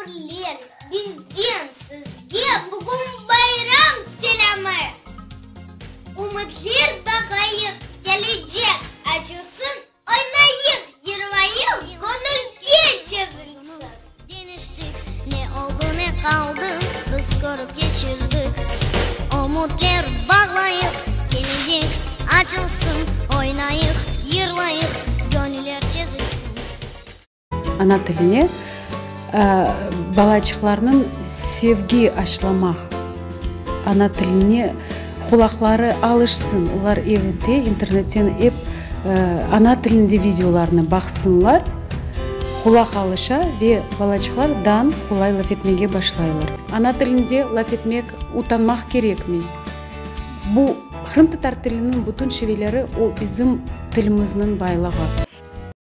Musafirler, bizden sizge bugün bayram selâmı! Ümütler bağlayıq, kelecek açılsın, oynayıq, yırlayıq, göñülge çezilsin! Deñiştik, ne oldı, ne qaldı, biz körip keçirdik. Ümütler bağlayıq, kelecek açılsın, oynayıq, yırlayıq, göñüller çezilsin. Ana tiline balaçıqlarnıñ sevgi aşlamaq, ana tiline qulaqları alışsın, olar evde internetten ep ana tilinde videolarnı baqsınlar, qulaq alışa ve balaçıqlar dan qolay laf etmege başlaylar. Ana tilinde laf etmek utanmaq kerekmey. Bu qırımtatar tiliniñ bütün şiveleri o bizim tilimizniñ baylığı.